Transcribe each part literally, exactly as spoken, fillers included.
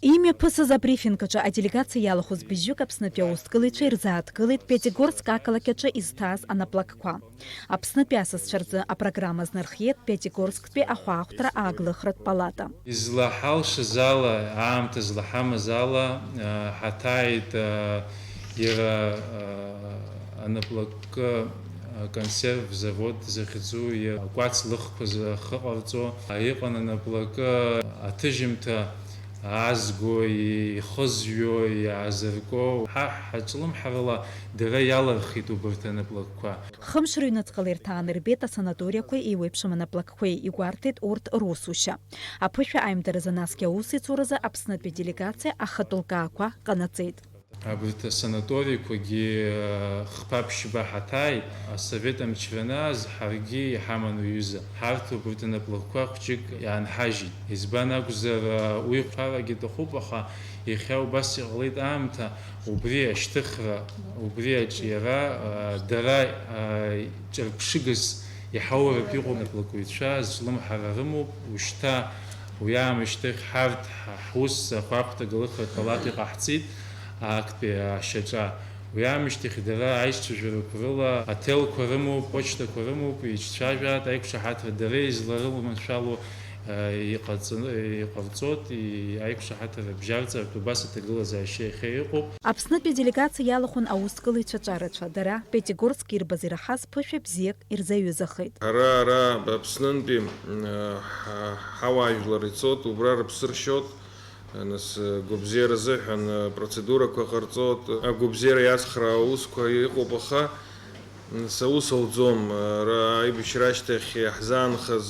Имҩаԥысыз абрифинг аҿы аделегациа иалахәыз быжьҩык Аԥснытәи аусҭгылаҩцәа ирзааҭгылеит Пиатигорск ақалақь аҿы изҭааз анаплакқәа. Аԥснытәи асасцәа рзы апрограмма азнархиеит Пиатигорсктәи ахәаахәҭра ааглыхратә палата. Излаҳалшаз ала, аамҭа злаҳамаз ала, а, ҳаҭааит, а, иара, а, анаплакы, а, консерв завод захьӡу, иара акәац лыхқәа зы-, ахы ҟарҵо, а, иҟан анаплакы аҭыжьымҭа аазго, ихызҩо, иаазырго. Ҳа ҳаҿлымҳарала дара иалырхит убарҭ анаплакқәа. Хымш рыҩныҵҟала ирҭааны ирбеит асанаториақәеи еиуеиԥшым анаплакқәеи, игәарҭеит урҭ русушьа. Аԥышәа аимдаразы насгьы аусеицуразы Аԥснытәи делегациа ахатә лкаақәа ҟанаҵеит. Абарҭ асанаториқәагьы, э, хԥа-ԥшьба ҳаҭааит. Асовет амчра анааз ҳаргьы иҳаман уҩыза. Ҳарҭ убарҭ анаплакқәа хәҷык иаанҳажьит. Избан акәзар, э, уи хәарагьы аҭахуп, аха иахьа убас иҟалеит аамҭа, убри ашьҭыхра, убри аҿиара, э, дара, э, ҿырԥшыгас иҳауратә иҟоуп анаплакыҩцәа, зҿлымҳара рымоуп. Ушьҭа, уи аамышьҭахь ҳарҭ ҳ-, ҳус ахәаахәҭра агалыхратә палата иҟаҳҵеит, актәи ашьаҿа. Уи аамышьҭахь дара аишьцәажәарақәа рыла аҭелқәа рымоуп, почтақәа рымоуп, еицәажәааит, аиқәшаҳаҭра дара изларыламаншәало, э, иҟаҵаны, иҟарҵоит, и-, аиқәшаҳаҭра бжьарҵаратә убас аҭагылазаашьа иахьа иҟоуп. Аԥснытәи аделегациа иалахәын аусҭгылаҩцәа ҿарацәа, дара Пиатигорск ирбаз ираҳаз ԥышәа бзиак ирзаҩызахеит. Ара, ара Аԥснынтәи, м, ҳа-, ҳауаажәлар ицот, убра рыԥсы ршьот, нас, гәабзиара азыҳәан, процедурақәа ҟарҵот, агәабзиара иацхраа аусқәа иҟоуп, аха, нас, аус ауӡом. Ара аибашьра ашьҭахь иаҳзаанхаз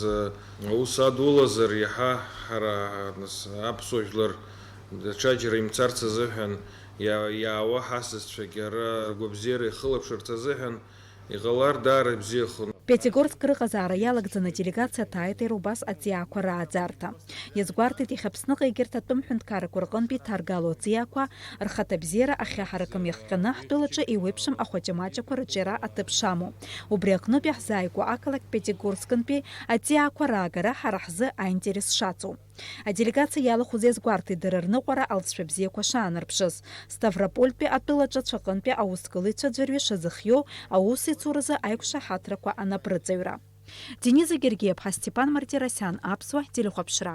аус адулазар, иаҳа ҳара, нас, аԥсуа жәлар даҽаџьара имцарц азыҳәан, иа-, иаауа ҳасасцәагьы ара ргәабзиара ихылаԥшырц азыҳәан, иҟалар даара ибзиахон. Пиатигорск рыҟазаара иалагӡаны аделегациа ҭааит иара убас аҵиаақәа рааӡарҭа. Иазгәарҭеит иахьа Аԥсныҟа егьырҭ атәым ҳәынҭқаррақәа рҟынтәи иҭаргало аҵиаақәа, рхаҭабзиара ахьаҳаракым иахҟьаны ҳтәылаҿы еиуеиԥшым ахәаҷамаҷақәа рыҿиара аҭыԥ шамоу. Убри аҟнытә иаҳзааигәоу ақалақь Пиатигорскынтәи аҵиаақәа раагара ҳара ҳзы аинтерес шаҵоу. Аделегациа иалахәыз иазгәарҭеит дара рныҟәара алҵшәа бзиақәа шаанарԥшыз, Ставропольтәи атәылаҿацә аҟынтәи аусҭгылаҩцәа ӡәырҩы шазыхиоу аусеицуразы аиқәшаҳаҭрақәа анапрыҵаҩра. Дениза Гергиаԥҳа, Степан Мартиросиан, Аԥсуа телехәаԥшра.